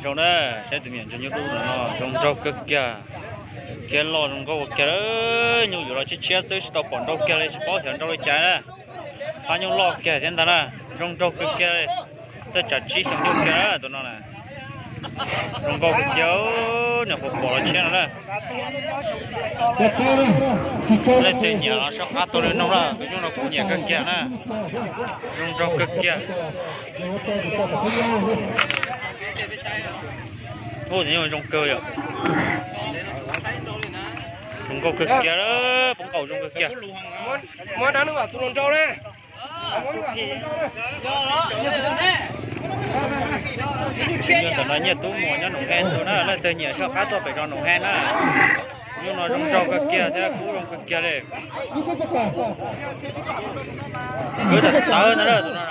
Zoo na, saib tus me nyuam ntsuag nyuj dub no zoo nraug kawg kiag. Khiav loj zoo nkauj kawg kiag, nyuj yuav los tshiab tshiab xwb tsis tau pom nrau kiag li, tsis paub xyov nrau li cas na. Phab nyuj loj kiag thiab ntag na, zoo nraug kawg kiag li. Twb tsam tsib xyoo nyuj kiag na tus no na. Zoo nkauj kawg kiag, niam qhuav pom los tshiab no na. Leej twg nyiam los soj qab tuaj li noog na, tus nyuj no kuv nyiam kawg kiag na. Zoo nraug kawg kiag. Ub, tus nyuj zoo kawg yom. Zoo nkauj kawg kiag, poob nkaus zoo kawg kiag. Tus nyuj ntawm no Nyiaj Tub Muas nyob Noom Hej tus na, leej twg nyiam soj qab tuaj pem zos Noom Hej na. Nyuj no zoo nraug kawg kiag thiab kub zoo kawg kiag li. Kwv tawm tawv ntag tus no na.